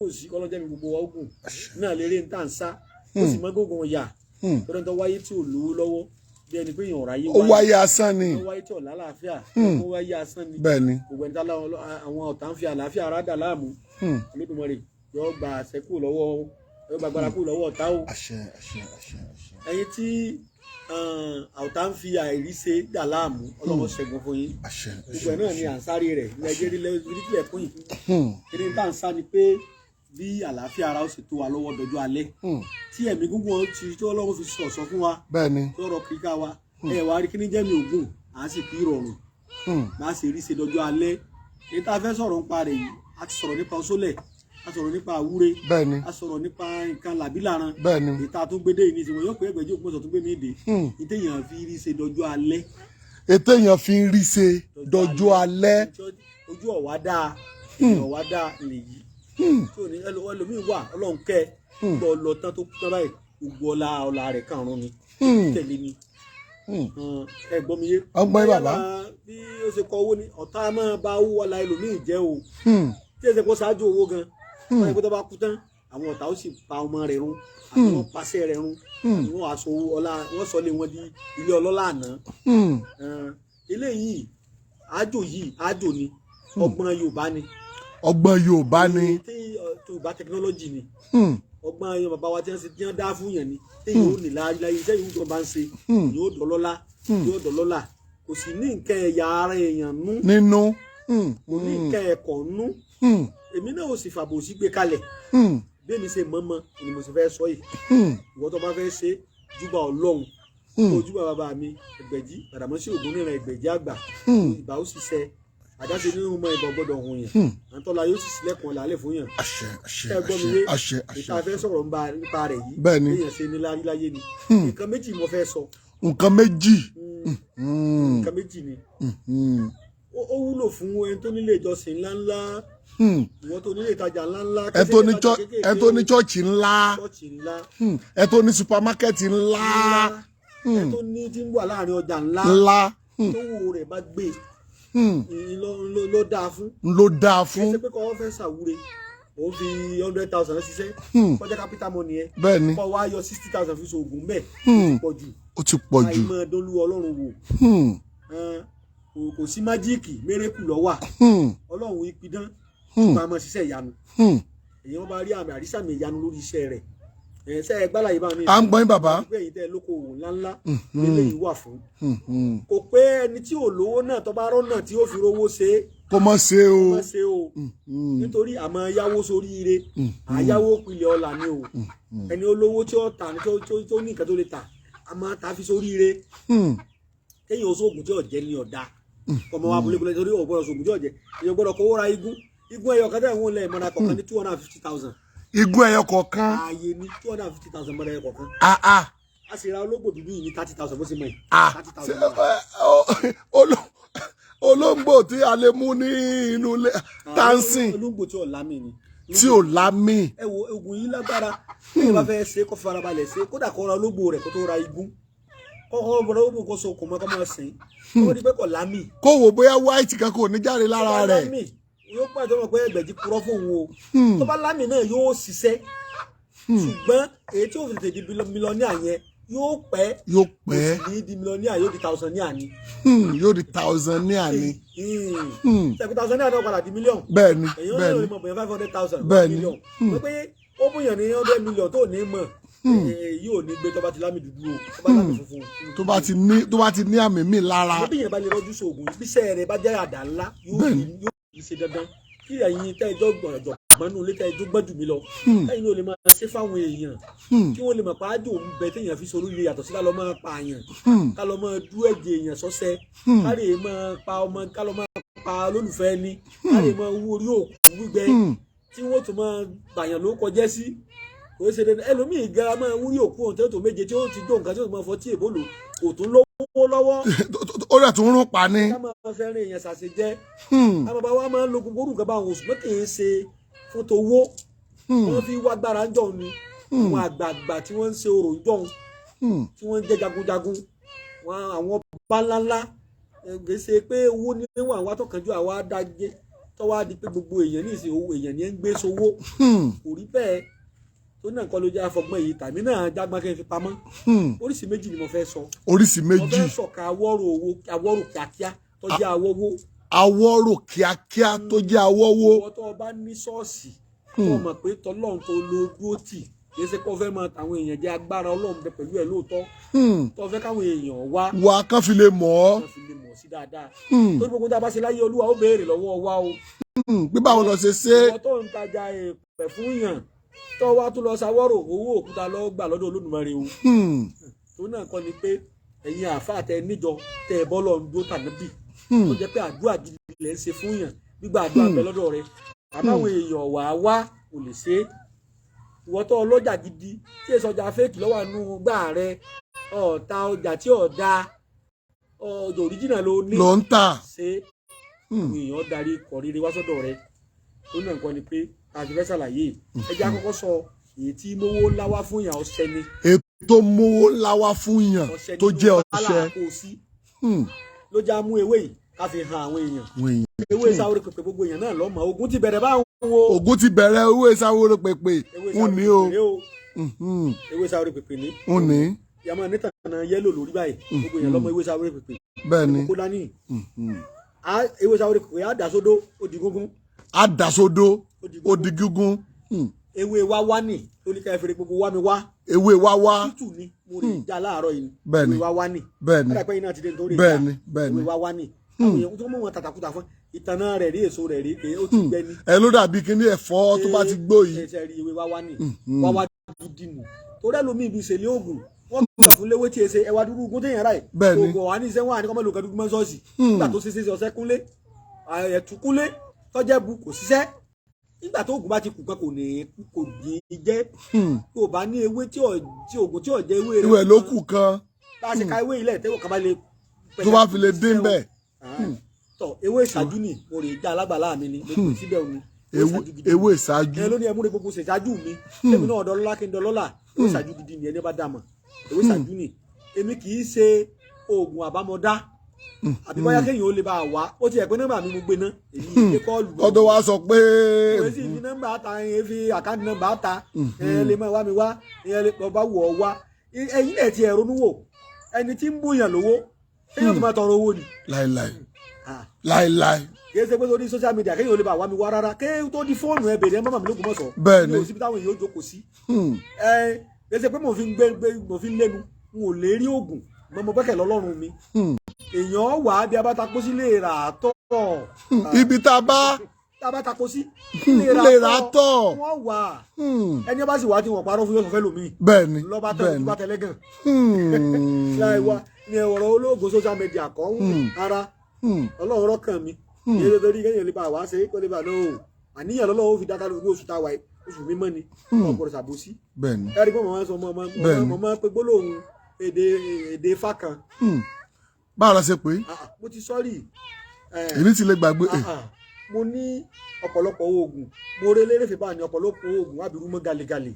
Òsì kọ́lọ́jẹ́ mi gbogbo wa ogun náà lérè ń tà ń sá, ó sì mọ́ gógùn ọ̀yà tó dẹ́n tó wáyé tí ò lówó lọ́wọ́, bí ẹni pé èèyàn ráyé. Ó wáyé asán ni. Ó wáyé tí ò lálàáfíà, ó wáyé asán ni. Bẹ́ẹ̀ ni. Gbogbo ẹni tá àwọn ọ̀tá ń fi àlàáfíà ara dà láàmú, Olódùmarè yóò gba àṣẹ kúrò lọ́wọ́, yóò gba agbára kúrò lọ́wọ́ ọ̀tá o. Àṣẹ, àṣẹ, àṣẹ, àṣẹ. Ẹ̀yin tí ọ̀tá ń fi àìríṣe dà láàmú, Ọlọ́run ṣẹ́gun fún yín. Àṣẹ. Gbogbo ẹ̀ náà ni à ń sáré rẹ̀ ilẹ̀ rílẹ̀ kún yìí. Eré tá à ń sá ni pé bí àlàáfíà ara ó sì tó wa lọ́wọ́ dọjọ́ alẹ́, tí ẹ̀mí gúngún ti tí Ọlọ́run fi sọ̀sọ́ fún wa, bẹ́ẹ̀ ni tọrọ kíríkà wa ẹ wá rí kíní jẹ́mi ògùn à ń sì kí ìrọ̀rùn bá a sì rí ṣe dọjọ́ alẹ́. Èyí tá a fẹ́ sọ̀rọ̀ nípa rẹ̀ yìí, a ti sọ̀rọ̀ nípa oṣólẹ̀, a sọ̀rọ̀ nípa àwúre, bẹ́ẹ̀ ni a sọ̀rọ̀ nípa nǹkan làbílàran. bẹ́ẹ̀ ni Èyí tá a tún gbé dé yìí ní ìsìn wọn yóò pé ẹgbẹ̀jì òkú mọ̀sán tún gbé mí dé ní téèyàn fi rí ṣe dọjọ́ alẹ́. Ètò èèyàn fi ń rí ṣe dọjọ́ alẹ́. Ojú ọ̀wá dáa, èèyàn ọ̀wá dáa lèyí tí ò ní ẹlòmíín wà, Ọlọ́run kẹ́ gbọ́ lọ tán tó kú tán báyìí, gbogbo ọlá ọlá rẹ̀ kàrún ni tẹ̀lé ni. Ẹ gbọ́ mi yé? Ọgbọ́n yín, bàbá. Bí ó ṣe kọ owó ni ọ̀tá máa bá owó ọlá ẹlòmíín jẹ́ o, tí ẹ ṣe kó ṣáájú owó gan wọ́n yẹ kó tó bá kú tán, àwọn ọ̀tá ó sì pa ọmọ rẹ̀ run àti wọ́n paṣẹ rẹ̀ run àti wọ́n aṣọ owó ọlá, wọ́n sọ lé wọn di ilé ọlọ́lá àná. Eléyìí àjò yìí, àjò ni, ọgbọ́n Yorùbá ni. Ọgbọ́n Yorùbá ni. Tí Yorùbá technology ni, ọgbọ́n Yorùbá bàbá wa tí wọ́n ṣe, tí wọ́n dá fún yẹn ni tí yóò ní láyé iṣẹ́ yìí tó bá ń ṣe, yóò dọ́lọ́lá, yóò dọ́lọ́lá. Kò sì ní nǹkan ẹ̀yà ara èèyàn nú. Nínú. Kò ní nǹkan ẹ̀kọ́ nú. Èmi náà ò sì fàbòsí gbé kalẹ̀. Bí èmi ṣe mọ̀ọ́mọ́ ni mo sì fẹ́ sọ yìí. Ìwọ tó bá fẹ́ ṣe, júbà Ọlọ́run, ojúbà bàbá mi Ẹgbẹ̀jì Gbàdàmọ́sí Ògúnníran, Ẹgbẹ̀jì àgbà. Ìbà ó sì ṣẹ àdáṣe nínú ọmọ ìbọn gbọ́dọ̀ hùn yẹn, àtọ́lá yóò sì sílẹ̀kùn ọ̀làlẹ̀ fún yàn. Àṣẹ, àṣẹ. Ẹ gbọ́ mi Àṣẹ. yé? Àṣẹ, àṣẹ. Ìta fẹ́ sọ̀rọ̀ nípa rẹ̀ yìí, Bẹ́ẹ̀ ni. èèyàn ṣe ní láyé ni nǹkan méjì mo fẹ́ sọ. Nǹkan méjì. Nǹkan méjì ni. Ó wúlò fún ẹni tó nílé ìjọsìn ńláńlá, ìwọ tó nílé ìtajà ńláńlá. Ẹ tó ní ẹ tó ní chọ́ọ̀chì ńlá. Ṣọ́ọ̀ṣì ńlá. Ẹ tó ní supermarket ńlá. Ẹ tó ní tí ń wà láàrin ọjà ńlá, ńlá. tó wò rẹ̀ bá gbé ló dáa fún. Ló dáa Kì í fún. ṣe pé kọ́ wọ́n fẹ́ ṣàwúre, òun fi 100,000 ṣiṣẹ́, kọjá capital money ẹ, bẹ́ẹ̀ ni kọ́ wá yọ 60,000 fi ṣoògùn bẹ́ẹ̀, ó ti pọ̀ jù. Ó ti pọ̀ jù. Àìmọ̀ dólú Ọlọ́run wò. Kò sí magic, miracle ló wà. Ọlọ́run ìpidán máa mọ ṣiṣẹ́ ìyanu. Èyí wọ́n bá rí àmì àrísàmì ìyanu lórí iṣẹ́ rẹ̀ ẹ̀ ṣe é gbálàyé bá mi. À ń gbọ́ yín, bàbá. Pé èyí tẹ́ ẹ lókoòwò ńláńlá lélẹ́yìí wà fún. Kò pé ẹni tí ò lówó náà tó bá rọ́nà tí ó fi rówó ṣe é, kó mọ̀ ṣe o. má ṣe o, nítorí àmọ́ yáwó sórí ire, àyáwó pilẹ̀ ọ̀la ni o. Ẹni olówó tí ó tà ní tó ní nǹkan tó lè tà, àmọ́ ta fi sórí ire. Kéèyàn oṣoògùn tí ọ̀jẹ̀ ni ọ̀dà kọmọ wa bolébólé, torí ò gbọ́dọ̀ ṣoògùn tí ọ̀jẹ̀. Èèyàn gbọ́dọ̀ kówó ra igún. Igún ẹyọ kan tẹ̀ ń wọ́n lẹ̀ mọ́ra kọ̀ọ̀kan ní 250,000. Igun ẹyọ kọ̀ọ̀kan? Ààyè ní 250,000 mọ́ra ẹyọ kọ̀ọ̀kan. Ah ah. A sì ra ológbò dúdú yìí ní 30,000 bó ṣe mọ̀ yìí. Ah. 30,000. Olóńgbò tí a lè mú ní inú ilé tánsìn. Ológbò tí ò lámì ni. Tí ò lámì. Ẹ wo, oògùn yìí lágbára. Bí ẹ bá fẹ́ ṣe, kó farabalẹ̀ ṣe, kódà kó ra ológbò rẹ̀ kó tó ra igún, kọ́kọ́ bọ̀dọ̀ ológbò kó so kò mọ́, kó máa sìn ó di pé kò lámì. Kó wò bóyá white kan kò ní jáde lára Tó bá rẹ̀. lámì, yóò pàdé ọmọ pé Ẹgbẹ̀jì purọ́ fún òun o. Tó bá lámì náà, yóò ṣiṣẹ́, ṣùgbọ́n èyí tí ó fi tètè di millionaire yẹn yóò pẹ́. Yóò Kò pẹ́. sì ní di millionaire, yóò di thousandaire ni. Yóò di thousandaire ni. Ṣe thousandaire náà padà di mílíọ̀nù? Bẹ́ẹ̀ ni. Èyí ó Bẹ́ẹ̀ lè ni. mọ̀ bóyá 500,000 Bẹ́ẹ̀ ni. mílíọ̀nù pé ó bóyá ní 100 million tó ní mọ̀, èyí ò ní gbé tó bá ti lámì dúdú o, tó bá lámì funfun. Tó bá ti ní àmì míì lára. Bí yẹn bá lè rọ́jú sóògùn, bí iṣẹ́ rẹ̀ bá jẹ́ àdá ńlá, yóò Bẹ́ẹ̀ ni. yóò kì í ṣe dandan kí ẹ̀yin tẹ́ ẹjọ́ gbọ̀njọ̀ gbọ́nú ilé, tẹ́ ẹjọ́ gbọ́n jù mí lọ, kẹ́yìn náà lè máa ṣe fáwọn èèyàn, kí wọ́n lè mọ̀ pé àjò ń bẹ téèyàn fi sọ̀rọ̀ ilé, yàtọ̀ sí ká lọ máa pa àyàn, ká lọ máa dú ẹ̀jẹ̀ èèyàn sọ́sẹ́, ká lè máa pa ọmọ, ká lọ máa pa olólùfẹ́ ẹni, ká lè máa wú orí òkú gbígbẹ tí wọ́n tún máa bàyàn ló kọjẹ́ sí. Kò ṣe dandan. Ẹlòmíì gan máa wúrí òkú òun tó méje tí ó ti gbó nǹkan tí ó ti máa fọ tí èbó lò, kò tún lówó lọ́wọ́. Ó rẹ̀ tún rún pa ní. Ká máa fẹ́ràn èèyàn ṣàṣejẹ́. Àwọn bàbá wa máa ń lo gbogbo orúkọ bá àwọn oṣù pé kì í ṣe fún towó, wọ́n fi wá gbára ń jọ̀hún ni. Àwọn àgbààgbà tí wọ́n ń ṣe orò ń jọ̀hún, tí wọ́n ń jẹ́ jagunjagun wọn, àwọn ọba ńláńlá, kì í ṣe pé owó níwọ̀n àwọn atọ́kànjú àwa dájé Tó wá di pé gbogbo èèyàn ní ìsìn, owó èèyàn ní ń gbé sowó. Kò rí bẹ́ẹ̀. Tó náà kọ́ ló jẹ́ àfọgbọ́n yìí tàbí náà jágbọ́n kí n fi pamọ́. Oríṣi méjì ni mo fẹ́ sọ. Oríṣi Mo méjì. fẹ́ sọ̀ka awọ́rò owó, awọ́rò kíákíá tó jẹ́ awọ́wó. Awọ́rò kíákíá tó jẹ́ awọ́wó. Ìwọ tó o bá ní ṣọ́ọ̀ṣì, tó o mọ̀ pé tọlọ́run tó lo dúró tì, kì í ṣe kó fẹ́ máa tàwọn èèyàn jẹ́, agbára Ọlọ́run bẹ pẹ̀lú ẹ̀ lóòótọ́, tó fẹ́ káwọn èèyàn wá Wà kán fi lè mọ̀ ọ́. Wọ́n fi lè mọ̀ sí dáadáa, torí gbogbo tá a bá ṣe láyé, Olúwa ó béèrè lọ́wọ́ wa o. Pé báwo lọ ṣe ṣe. Ìwọ tó ń tajà èèpẹ̀ fún yàn, tó wá tó lọ ṣàwọ́rò owó, òkúta lọ gbà lọ́dọ̀ Olódùmarè o. Tó náà kọ́ ni pé ẹ̀yin àáfàá tẹ níjọ tẹ ẹ bọ́ lọ́n dúró tànábì, tó jẹ́ pé àdúrà gidi lẹ̀ ń ṣe fún yàn, gbígbà àdúrà bẹ lọ́dọ̀ rẹ, àbáwọn èèyàn wà á wá kò lè ṣe é. Ìwọ tó ọlọ́jà gidi tí èso ọjà fake lọ́wọ́ àánú gbà rẹ, ọ̀ta ọjà tí ọ̀dà, ọjà original ló ní Ló ń tà. ṣe àwọn èèyàn darí kọ̀ rere wá sọ́dọ̀ rẹ. Tó náà nǹkan ni pé a ti fẹ́ ṣàlàyé. Ẹ jẹ́ àkọ́kọ́ sọ èyí tí mówó ńlá wá fún yàn, ọṣẹ ni. Ètò mówó ńlá wá fún yàn Ọṣẹ tó nínú jẹ́ wàhálà ọṣẹ. Kò sí ló já mú ewé yìí ká fi hàn àwọn èèyàn. Àwọn èèyàn. Ewé sáwórí pèpè, gbogbo èèyàn náà lọ́mọ ogun ti bẹ̀rẹ̀ báwọn o. Ògùn ti bẹ̀rẹ̀, ewé sáwóró pèpè. Ewé ń sáwórí ní o. pèpè rèé o. Ewé sáwórí pèpè ní Ń ní. yàmọ nítànà yellow lórí báyìí. Gbogbo èèyàn lọ́mọ ewé sáwórí pèpè. Bẹ́ẹ̀ ni. Kókó dání. Ewé sáwórí pèpè á dà sódó, ó di gúngún. Àdàsódó. Ó di Ó gúngún. di gígún. Ewé wá wá nì tó ní ká ẹ fèrè gbogbo wá mi wá. Ewé wá wá. Tútù ni mo rè já láàárọ̀ yìí. Bẹ́ẹ̀ ni. Ewé wá wá nì. Bẹ́ẹ̀ ni. Kódà pé iná ti dé nítorí Bẹ́ẹ̀ ìjà. ni, bẹ́ẹ̀ ni. Ewé wá wá nì, àwọn èèyàn tó mọ̀ wọn tàtàkùtà fún ìtànà rẹ̀ rí, èso rẹ̀ rí pé ó ti gbẹ ni. Ẹ ló dàbí kíní ẹ̀fọ́ tó bá ti gbó yìí. Ṣe rí ewé wá wá nì, wá wá gidi nù, torí ẹlòmíì ibi ìṣẹ̀lẹ̀ oògùn wọ́n gbà fún léwé tí èsè ẹwà dúdú ogun téèyàn ráì. Bẹ́ẹ̀ ni. Oògùn ọ̀hán ní iṣẹ́ wọn àní kọ́mọ́ lòkè dúdú mọ́ ṣọ́ọ̀ṣì. Nígbà tó ṣe ṣe ọ̀sẹ̀ kúnlé, ẹ̀tù kúnlé tọ́jẹ́ bu kò ṣiṣẹ́. Nígbà tó oògùn bá ti kù kan, kò ní jẹ́. Tó o bá ní ewé tí ò tí oògùn tí ò jẹ́ ewé rẹ̀ Ìwẹ̀ ló kù kan. Bá a ṣe ka ewé ilẹ̀ tẹ́wọ̀ kaba lè Tó bá fi lè dín bẹ́ẹ̀. Tọ ewé ìṣáájú ni mo rè já alágbàlá mi ni mo pè síbẹ̀ òní. Ewé, ewé ìṣáájú. Ẹ ló ní ẹmúre gbogbo ṣèṣáájú mi, èmi náà dọlọ́lá kí n dọlọ́lá. Ewé ìṣáájú gidi ni ẹni bá dà mọ̀ ewé ìṣáájú ni. Èmi kì í ṣe oògùn àbámọ̀dá àbí bóyá kéèyàn ó lè bá a wá. Ó ti ẹ̀ pé nọ́mbà mi mo gbé ná, èmi ìgbé call. Kọ́ tó wá sọ pé Ìwé sì fi nọ́mbà ta, ẹ fi account number ta, ẹ lè máa wá mi wá, ẹ lè bá wù ọ wá. Ẹ̀yin náà ti ẹ̀ ronú wò, ẹni tí ń bóyàn lówó, kéèyàn tó máa tọrọ owó ni. Láìláì. Ah, Láìláì. Kì í ṣe pé sórí social media kéèyàn ò lè bá wá mi wá rárá, kéèyàn tó di fóònù ẹ bèrè ẹ mọ́mọ́ mi lókun mọ́ sọ. Bẹ́ẹ̀ ni. Mi ò síbi táwọn èèyàn ó jókòó sí. Ẹ kì í ṣe pé mo fi ń gbé gbé, mo fi ń lẹ́nu, n ò lè rí oògùn mọ́, mo gbẹ́kẹ̀ lọ́lọ́run mi. Èèyàn wà á bí abátakó sí lè rà á tọ̀. Ibi tá a bá Tá a bá tako sí lè rà á tọ̀. Wọ́n wà ẹni bá sì wá tí wọ́n parọ́ fún yóò sọ fẹ́ lómi. Bẹ́ẹ̀ ni. Lọ́ba tẹ Bẹ́ẹ̀ ni. bá tẹ̀lé gan. Láì wá ní ọ̀rọ̀ olóògùn social media kọ́ ara. Ọlọ́run rọ́kàn mi yéé torí kéèyàn lè bá wá ṣe kó lè bá lóò àníyàn lọ́lọ́run ó fi dáká lórí oṣù táwa yìí, oṣù mímọ́ ni, ọ̀pọ̀lọpọ̀ ṣàbòsí. Bẹ́ẹ̀ ni. Ẹ̀rí pé màmá sọ mọ́ Bẹ́ẹ̀ ni. mọ́ pé gbólóhùn èdè ifá kan. Báwo la ṣe pé? Ah, ah, mo ti sọ́ọ̀rì. Èmi ti lè gbàgbé. Mo ní ọ̀pọ̀lọpọ̀ oògùn mo rẹ lérèfé bá ní ọ̀pọ̀lọpọ̀ oògùn àbírú mọ́ galegale.